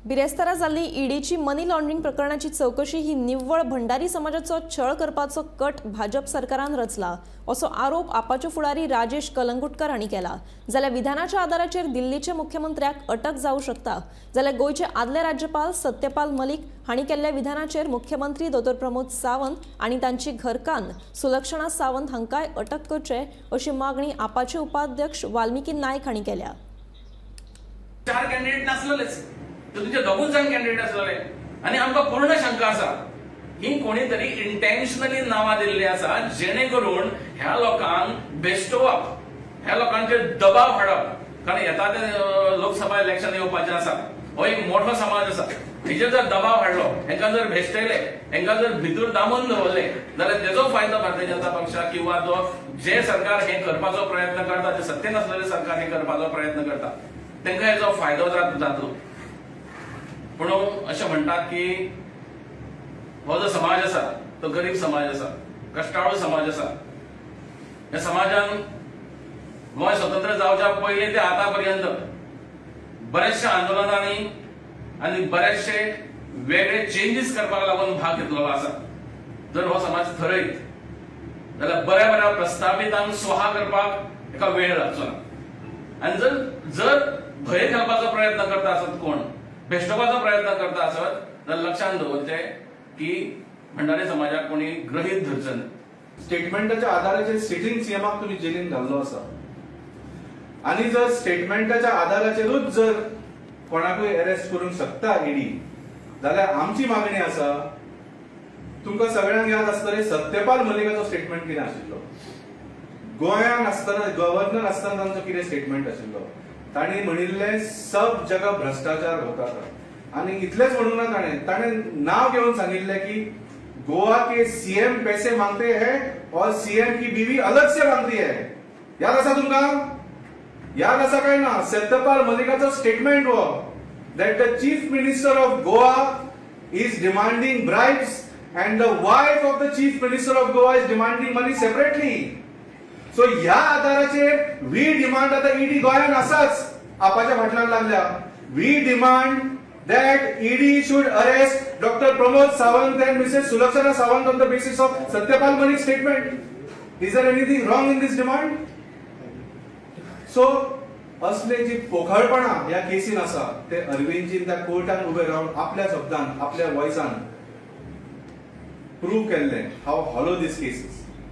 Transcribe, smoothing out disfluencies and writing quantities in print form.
बिरेस्तारा जाल्ली ईडीची money laundering प्रकरणाची चवकशी ही निव्वळ भंडारी समाजाचो छळ करपाचो कट भाजप सरकारान रचला असो आरोप आपाचे फुडारी राजेश कलंगुटकर हांणी केला। जाल्यार विधानाच्या आधाराचेर दिल्लीचे मुख्यमंत्र्याक अटक जावं शकता। जाल्यार गोंयचे आदले राज्यपाल सत्यपाल मलिक हांणी केल्ल्या विधानाचेर मुख्यमंत्री दोतोर प्रमोद सावंत आनी तांची घरकान्न सुलक्षणा सावंत हांकांय अटक करचे अशी मागणी आपाचे उपाध्यक्ष वाल्मिकी नायक हांणी केल्या। चार कॅन्डिडेट नासलेलेच, तुमचे दोगूच जाण कॅन्डिडेट आसलेले आनी आमकां पूर्ण शंका आसा ही कोणी तरी इंटेन्शनली नांवां दिल्ली आसा जेणे करून ह्या लोकांक बेस्टोवप, ह्या लोकांचेर दबाव हाडप। कारण येता ते लोकसभा इलेक्शन येवपाचें आसा, हो एक मोठो समाज आसा, हेजेर जर दबाव हाडलो, हेंकां जर भेश्टयले, हेंकां जर भितर दामून दवरले जाल्यार तेजो फायदो भारतीय जनता पक्षाक किंवा जो जे सरकार हें करपाचो प्रयत्न करता, जे सत्तेन आसलेले सरकार हें करपाचो प्रयत्न करता, तेंकां हेजो फायदो जातलो। पूण अशें म्हणटात की हो जो समाज आसा तो गरीब समाज आसा, कश्टाळू समाज आसा। ह्या समाजान गोंय स्वतंत्र जावच्या पयलीं ते आतां पर्यंत बऱ्याचशा आंदोलनांनी आनी बऱ्याचशे वेगळे चेंजीस करपाक लागून भाग घेतलेलो आसा। जर हो समाज थरयत जाल्यार बऱ्या बऱ्या प्रस्तावितांक स्वाहा करपाक एका वेळ लागचो ना। आनी जर जर भंय घालपाचो प्रयत्न करता आसत, कोण भेश्टोवपाचो प्रयत्न करता आसत जाल्यार लक्षांत दवरचें की भंडारी समाजाक कोणी गृहीत धरचो न्ही। स्टेटमेंटाच्या आधाराचेर सिटींग सीएमाक तुमी जेलीन घाल्लो आसा आनी जर स्टेटमेंटाच्या आधाराचेरूच जर कोणाकूय अरेस्ट करूंक शकता ईडी, जाल्यार आमची मागणी आसा, तुमकां सगळ्यांक याद आसतलें सत्यपाल मलिकाचो स्टेटमेंट कितें आशिल्लो, गोंयांत आसतना गव्हर्नर आसतना तांचो कितें स्टेटमेंट आशिल्लो, तांणी म्हणिल्लें सब जगह भ्रष्टाचार होता था। आनी इतलेंच म्हणूंक ना ताणें, ताणें नांव घेवन सांगिल्लें की गोवा के सीएम पैसे मांगते हैं और सीएम की बीवी अलग से मांगती है। याद आसा तुमकां? याद आसा काय ना? सत्यपाल मलिकाचो स्टेटमेंट हो that the chief minister of Goa is demanding bribes and the wife of the chief minister of Goa is demanding money separately. So ह्या आधाराचेर we demand, आतां ईडी गोंयांत आसाच, आपाच्या फाटल्यान लागल्या, we demand that ED should arrest Dr. Pramod Sawant and Mrs. Sulakshana Sawant on the basis of Satyapal Malik's statement. Is there anything wrong in this demand? So, असले जी पोखळपणा ह्या casein आसा ते अरविंदजीन त्या कोर्टान उबे रावन आपल्या शब्दान, आपल्या वॉयसान प्रूव केल्लें how hollow this case is.